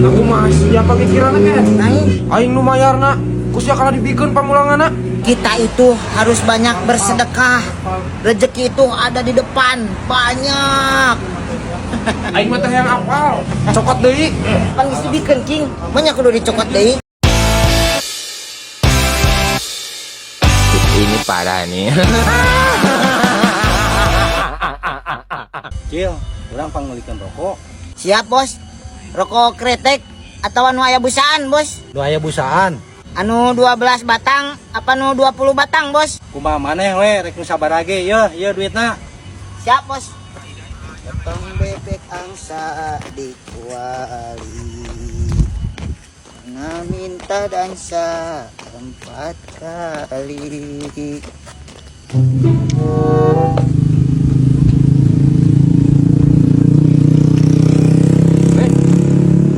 Aku mah sia pamikiranna ke. Naik. Aing nu mayarna, ku sia kalah dibikeun pamulanganna. Kita itu harus banyak bersedekah. Rezeki itu ada di depan, banyak. Aing mah teh yang apal. Cokot deui. Pan geus dibikeun King, banyak kudu dicokot deui. Ini parah nih. Cil, urang pangmeulikeun rokok. Siap, Bos. Rokok kretek atau anu aya busaan, Bos? Nu aya busaan. Anu 12 batang apa nu 20 batang, Bos? Kumaha maneh we rek nu sabarage yeuh, ieu duitna. Siap, Bos. Potong bebek angsa di kuali. Nah, minta dansa 4 kali.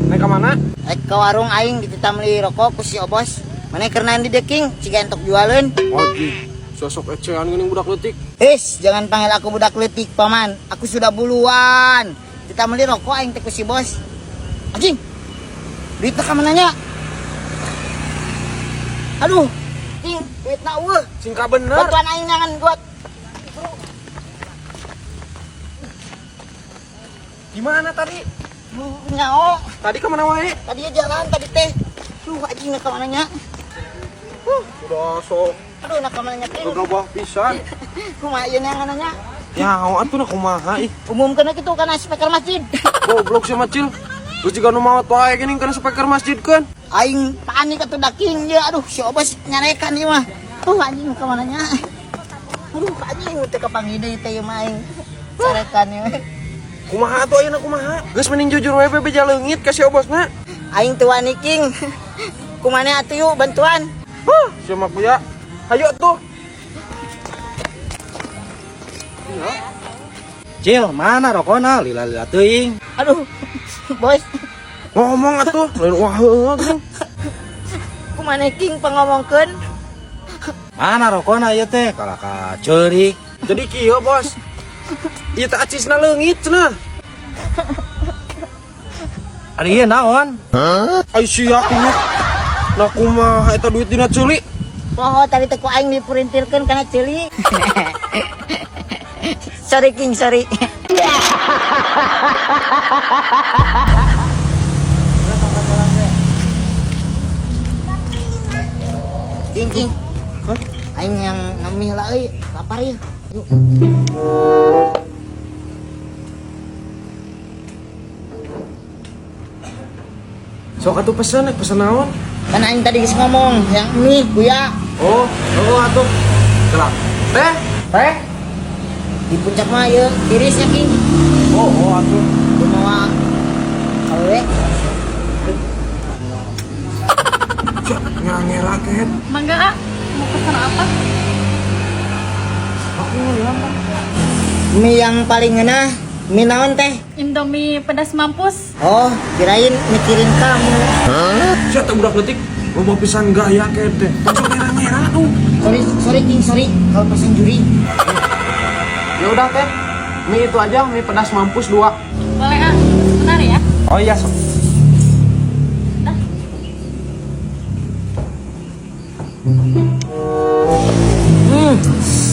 Naik ka mana? Rek ke warung aing dititah meuli rokok ku si Obos. Maneh keur naon di dieu, King? Ciga entok jualeun. Wajib. Sosok ecehan geuning budak leutik. His, jangan panggil aku budak leutik, Paman. Aku sudah buluan. Kita beli rokok aing teh ku si Bos. Anjing. Duitna ka mana nya? Aduh, King, duitna eueuh. Singka bener. Bantuan aing nangan buat. Gimana tadi? Nyao. Tadi ke mana wae? Tadi jalan tadi teh. Duh, anjing nak ka mana nya? Udah sok Aduh, nak ka mana nya, King? gegabah pisan. Kumaha ieu neangan nya? Nyaho atuh na kumaha ih. Umumkeun kitu kana speaker masjid. Goblok sia mah, Cil. Geus jiga nu maot wae geuning kana speaker masjid kan. Aing panik atuh da King ieu. Aduh, si Obos nyarekan ieu mah. Tuh anjing ka mana nya? Aduh, anjing teu kapanggih deui teh ieu mah aing. Sarekan ieu. Kumaha atuh ayeuna kumaha? Geus mending jujur we beja leungit ka si Obosna. Aing teu wani King. Kumane atuh yuk bantuan. Huh, sia mah kuya. Hayu atuh. Cil, mana rokona? Lila-lila teuing. Aduh, Bos. Ngomong atuh, lain wah heueuh geuning. Kumane King pangomongkeun? Mana rokona ieu teh? Kalah ka ceurik. Jadi kieu, Bos. Ieu teh acisna leungit cenah. Ari ieu naon? Ai sia kunyuk. Nah kumaha eta duit dina ceuli? Poho tadi teh ku aing dipurintilkeun kana ceuli. Sorry King, sorry. King, King. Hah? Aing yang ngemih lah euy, lapar ieu. Yuk. Sok atuh pesen, rek pesen naon? Kan aing tadi geus ngomong yang mie kuya. Oh, oh atuh. Kelak. Teh, teh. Di puncak mah ieu tirisnya King. Oh, oh atuh. Kumaha awewe? Cek, ngera-ngera ket. Mangga, ah. Mau pesan apa? Aku ngeliat Pak. Mie yang paling ngeunah, mie naon teh? Indomie pedas mampus. Oh, kirain mikirin kamu. Sia teh budak leutik, loba pisan gaya ket teh. Langsung ngera-ngera tuh. Sorry, sorry King, sorry kalau pesan juri. Ya udah teh. Mie itu aja, mie pedas mampus 2. Boleh, ah. Sebentar ya. Oh iya, sok. Dah.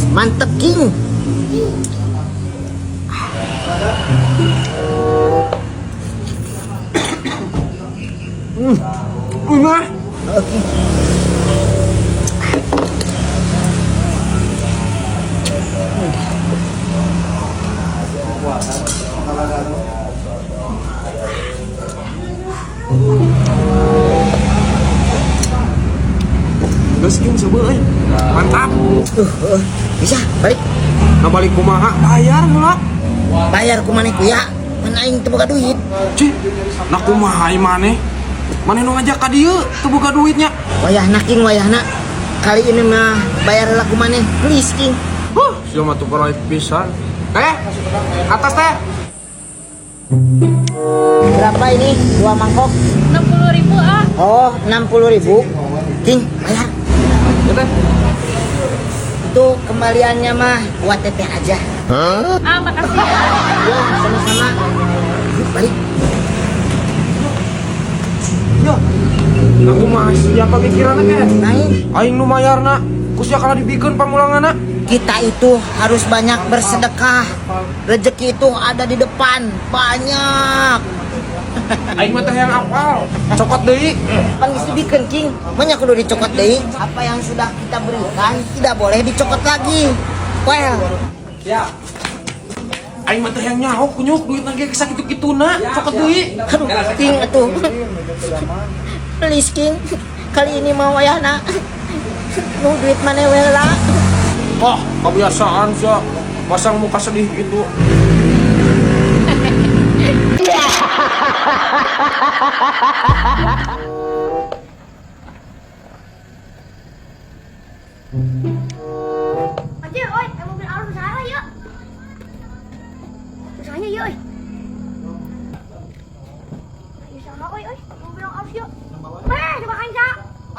Mantep King. Nah. Oke. Geus King seubeuh euy. Mantap. Bisa balik. Nah balik kumaha? Bayar heula. Bayar kumaha kuya? Kan aing teu boga duit. Cih, nah kumaha ieu maneh? Maneh nu ngajak ka dieu teu boga duitnya. Wayahna King, wayahna. Kali ini mah bayar heula ku maneh, please King. Huh, sia mah teu peroit pisan. Teh, atas teh. Berapa ini? 2 mangkok. 60.000, ah. Oh, 60.000. King, bayar. Ya teh. Itu kembaliannya mah buat teteh aja. Hah? Ah, makasih ya. Ya, sama-sama. Yuk, balik. Aku mah sia pamikiranna ke. Naik. Aing nu mayarna, ku sia kalah dibikeun pamulanganna. Kita itu harus banyak bersedekah. Rezeki itu ada di depan, banyak. Aing mah teh yang apal. Cokot deui. Pan geus dibikeun King, banyak kudu dicokot deui. Apa yang sudah kita berikan tidak boleh dicokot lagi. Well, Ya. Aing mah teh yang nyaho kunyuk duitna ge sakitu-kituna, cokot deui. Aduh, King atuh. Please King, kali ini mau wayahna. Nu duit maneh we lah. Wah, kebiasaan sia. Pasang muka sedih gitu. Anjir, oi, mobil alus usaha yuk. Usahanya yuk, oi. Usaha, oi, oi, mobil alus yuk. Weh, coba aing sa.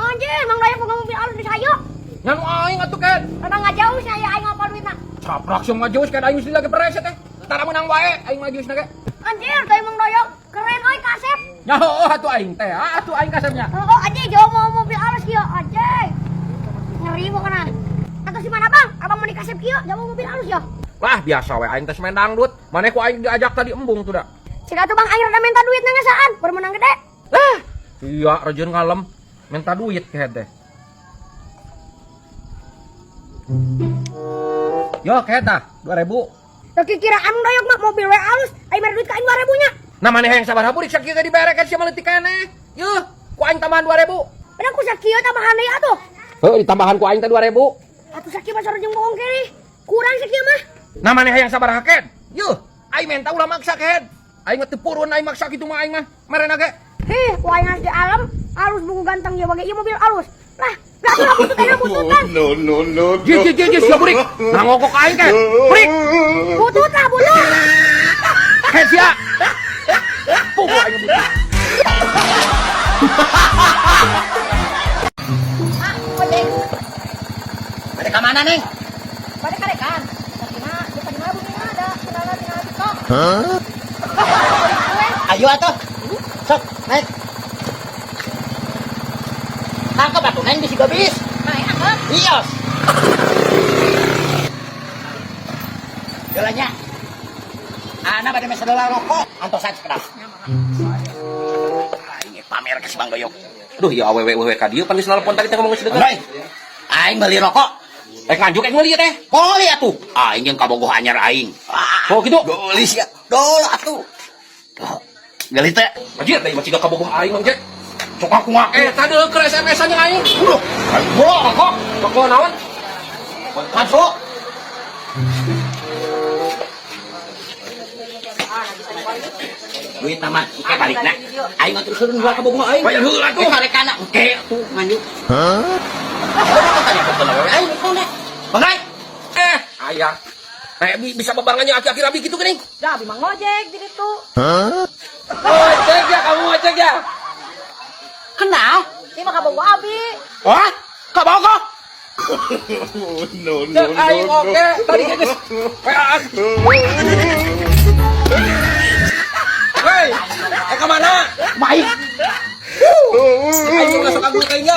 Anjir, Mang Dayak boga mobil alus di saya. Nya nu aing atuh Ken. Rada ngajauh saya aing ngapal duitna. Caprak sia ngajauh Ken aing mesti lagi preset teh. Tara menang wae aing mah na ge. Anjir, teh Mang Dayak keren oi kasep. Nya heueuh atuh aing teh, atuh aing kasepnya. Oh, anjir, jauh mau mobil alus kieu, anjir. Ngeri pokona. Atau si mana Bang? Abang mau dikasep kieu, jauh mobil alus ya. Wah, biasa we aing teh main dangdut. Maneh ku aing diajak tadi embung tuh da. Cik atuh Bang aing rada minta duit ngasaan, baru menang gede. Lah, iya rejeun ngalem minta duit kehed teh. Yo kehed tah, 2000. Tapi kiraan doyok mah mobil we alus, aing mere duit ka aing 2000 nya. Nah maneh hayang sabaraha burik sakieu ge dibere kan sia mah leutik keneh. Yuh, ku aing tambahan 2000. Padahal ku sakieu tambahan deui atuh. Heuh, ditambahan ku aing teh 2000. Atuh sakieu mah sareng bohong kiri. Kurang sakieu mah. Nah maneh hayang sabaraha kehed? Yuh, aing menta ulah maksa kehed. Aing mah teu purun aing maksa kitu mah aing mah. Merena ge. Hih, ku aing harus di alam, alus buku ganteng ya bagi ieu mobil alus. Lah, gak tuh bututan bututan. No, no, no, no. Ji ji ji ji sia burik. Nah ngokok aing kehed. Burik. Butut lah, butut. Kehed sia. Pugu aing butut. Ah, ojek. Bade ka mana, Neng? Bade karekan. Satina, di tadi mah bumi ada kenalan tinggal TikTok. Ayo atuh. Sok, naik. Tangkap atuh Neng bisi gobis. Naik angkat. Iya. Jalannya. Ana bade mesen heula rokok, antosan sekedap. Aing pamer ke si Bang Doyok. Aduh, ya awewe wewe ka dieu pan geus nelpon tadi teh ngomong geus dekat. Doi, aing beli rokok. Eh nganjuk aing meuli teh. Boleh atuh. Aing jeung kabogoh anyar aing. Oh gitu. Geulis ya. Dol atuh. Geulis teh. Anjir, deui mah ciga kabogoh aing Mang Jack. Sok aku ngaku. Eh, tadi keur SMS-an jeung aing. Udah. Bro, kok. Kok naon? Masuk. Duit nama, engke balikna. Aing mah terus heula kabogoh aing. Bayar heula tuh. Eh karekana engke atuh nganjuk. Hah? Tanya ke aing naon Bang Rai. Eh, ayah. Eh, bisa bebarengannya aki-aki rabi gitu geuning. Dah, abi mah ngojek di ditu. Ojek ya, kamu ojek ya. Kenal? Ini mah kabogoh abi. Wah, kabogoh. No, no, Cek aing no, oke, tadi ge geus wean. Hei, eh ka mana? Baik. Aing ulah sok agung teh nya.